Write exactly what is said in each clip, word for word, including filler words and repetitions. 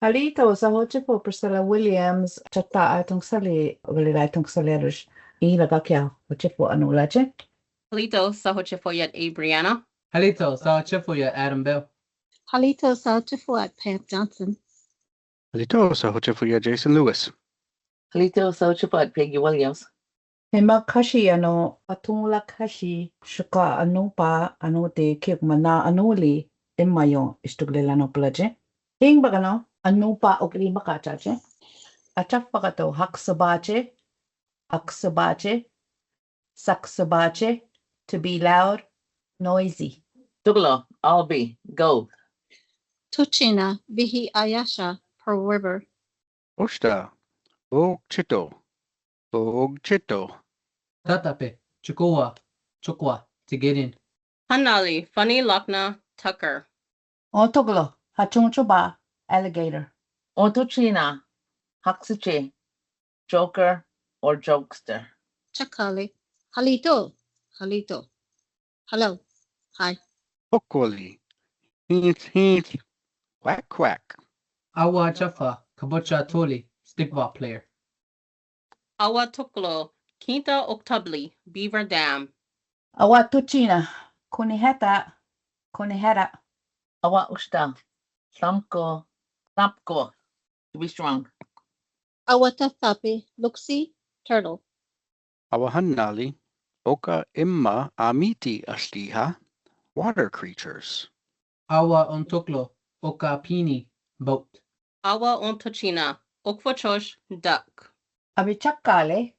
Halito, sa' Hochefo' Priscilla Williams, chatta' a tongsalí, wili la tongsalí arush. Ila ka kia, Hochefo' a nu lache. Halito, sa' Hochefo' yet Abriana. Halito, sa' Hochefo' yet Adam Bell. Halito, sa' Hochefo' yet Pam Johnson. Halito, sa' Hochefo' yet Jason Lewis. Halito, sa' Hochefo' yet Peggy Williams. Hema kashi ano, atunla kashi, shuka anupa, anu te kik mana anuli, emayo, istukle lano plaje. Ting bagano, anupa okli makachache. Achaf bagato, haksabache, aksabache, saksabache, to be loud, noisy. Tuglo, I'll be, go. Tochina, bihi ayasha, Pearl River. Oshta, bog chito, bog chito. Tatape, chukua, chukua, to get in. Hanali, funny lakna, Tucker. Otuglo, hachunchuba, alligator. Otochina, haksiche, joker or jokester. Chakale, halito, halito. Hello, hi. Pokoli, hint, hint, quack, quack. Awa chafa, kabocha toli, stickball player. Awa toklo, kinta oktabli, beaver dam. Awa tochina, koniheta, koniheta. Awa ushta, tlamko, tlamko, to be strong. Awa tatape, loksi, turtle. Awa hanali, oka emma amiti astiha, water creatures. Awa ontoklo, oka pini, boat. Awa ontochina, okfochosh, duck. Awa chakale,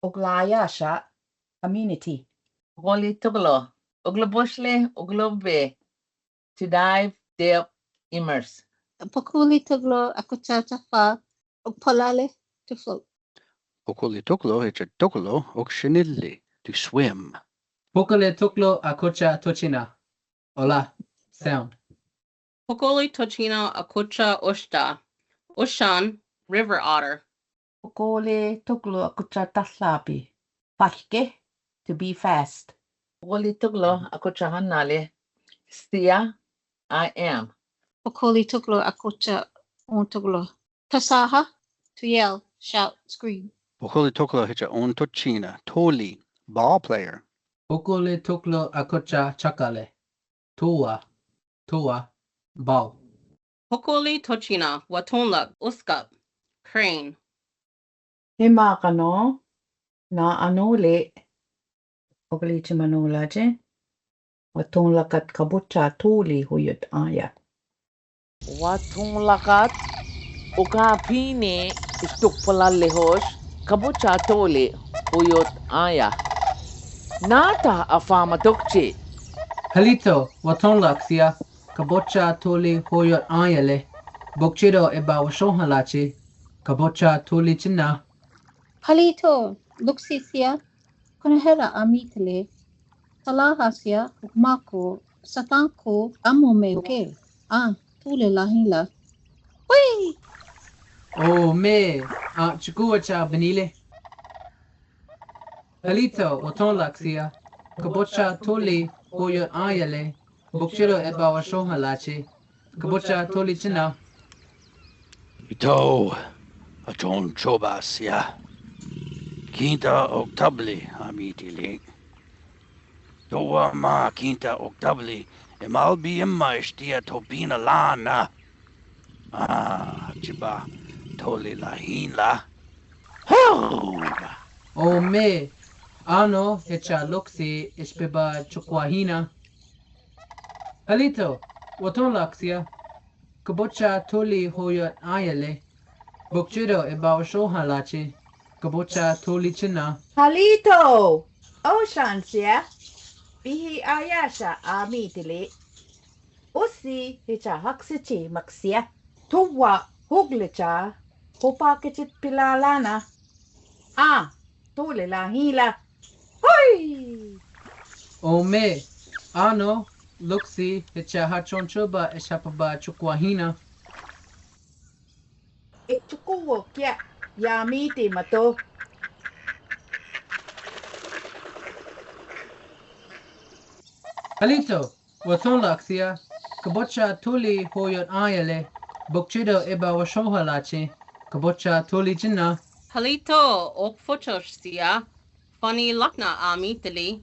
oklaya sha, amenity. Pokoli toklo, okloboshli, oklobe, to dive, dip, immerse. Pokoli toklo, akocha chafa, okpolale, to float. Pokoli toklo, hecha toklo, okshenili, to swim. Pokoli toklo, akocha tochina, ola, sound. Pokoli tochina, akocha oshta, oshan, river otter. Pokoli toklo, akocha tahlapi, falke, to be fast. Pokoli toklo, akocha hanali, sia, I am. Pokoli toklo, akocha ontoklo, tasaha, to yell, shout, scream. Pokoli toklo, hecha ontochina, toli, ball player. Pokoli toklo, akocha chakale, towa, towa, ball. Pokoli tochina, watonlak, oskap, crane. Hima kano, na anuli, okli chimanu lache, watonlakat kabocha toli huyot aya. Watonlakat, oka pini, istuk polale hosh, kabocha toli huyot aya. Nata afama tokchi. Halito, watonlak sia, kabocha toli huyot aya le, bokchiro eba washohalachi, kabocha toli china. Halito, loksi sia, konihera amitili, talaha sia, ukmako, satanko, amo me oke, a, tole lahila. Hui! O me, a, chukua cha benile. Halito, watonlak sia, kabocha toli huyot aya le, bokchiro eba washohalachi, kabocha toli china. Ito, achonchoba sia. Kinta oktabli, amitili. Towa ma kinta oktabli, emalbi emma estia topina lana. A, chiba, toli lahinla. Ho! O me, ano, hecha loksi, espeba chukwahina. Halito, watonlak sia, kabocha toli huyot aya le, bokchiro eba washohalachi, kabocha toli china. Halito, oshan sia, bihi ayasha amitili, osi hecha haksichi maksia, towa huglecha, hopa kechit pilalana, a, tole lahila. Hoi! O me, ano, loksi, hecha hachonchoba, eshapaba chukwahina. Echukuwo kia, yamiti mato. Halito, watonlak sia, kabocha toli huyot aya le, Bokchito epao a shoha lachi. Kapocha tuli chinna. Halito, ok fochosh sia. Fani lakna a mitili.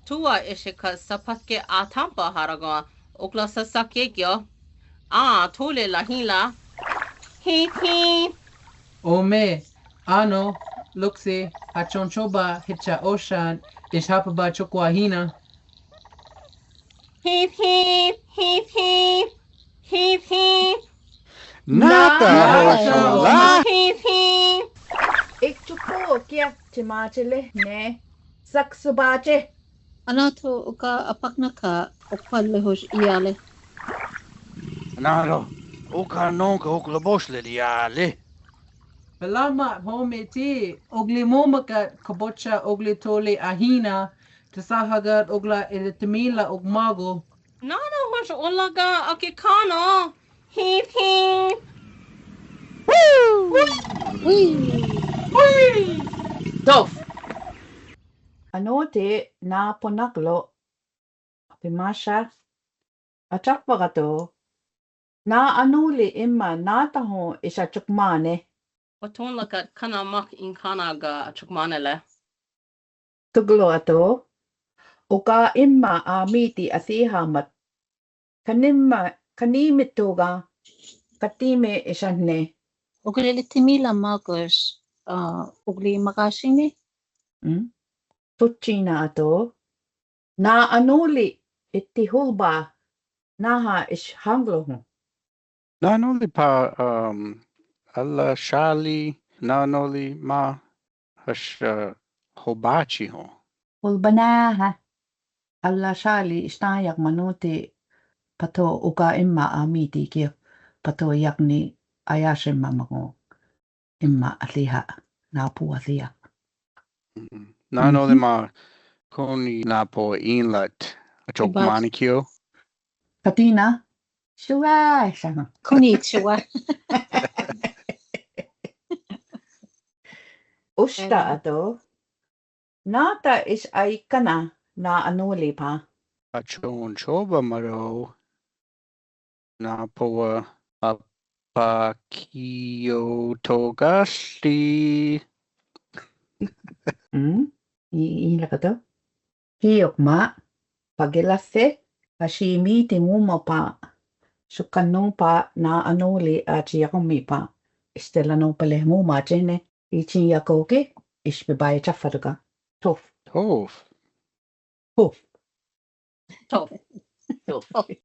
Tua ishika sapatke atampa haraga. Okla sasakekio. A, tole la hila. Hip, hip. Ome, ano, luksi, hachonchoba, hicha oshan, ishapaba chukwa hina. Hip, hip, hip, hip, hip, hip. Nata, nata, hoshola. Hip, hip. Ikchuko kia chimachele ne saksubache. Anato uka apaknaka ukpal lehosh iale. Naro, uka nonka uklaboshle iale. Palama home ti, ugli momaka kapocha ugli tole ahina, tasahagat ugla ilitimila ugmago. Nano mas olaga akikano. Hip, hip. Woo! Wee! Wee! Tof. Anote na ponaklo. Apimasha. Achapagato. Na anuli imma nata ho isa chukmane. Oton lakat kana mak inkana ga achukmane le. Tuglo ato. Uka imma a miti asiha mat. Kanimma, kanimitoga. Katime isanne. Ugli ilitimila magos, uh, ugli makasini. Hmm? Tuchina ato. Na anuli iti hulba naha ish hanglo ho. Na anuli pa, um, ala shali, na anuli ma hasha hobachi ho. Hulbanaha. Ala shali istayak manuti pato uka imma a miti kio. Pato yakni ayashimma mago. Imma asiha, napu asiha. Mm. Na anuli ma koni napo inlat. Achok manikio. Katina. Shuwa, sha. Konnichiwa. Usta ato. Nata is aikana na anuli pa. Achonchoba maro. Napowa apakio togashi. Hmm? I, i lakato? Hiok ma, pagilase, ashimi ti muma pa. Sukano pa na anuli achi yakomi pa. Istela no pale muma chene. Ichin yakoki, ishpe bai chafatuka. Tof. Tof. Tof. Tof. Tof.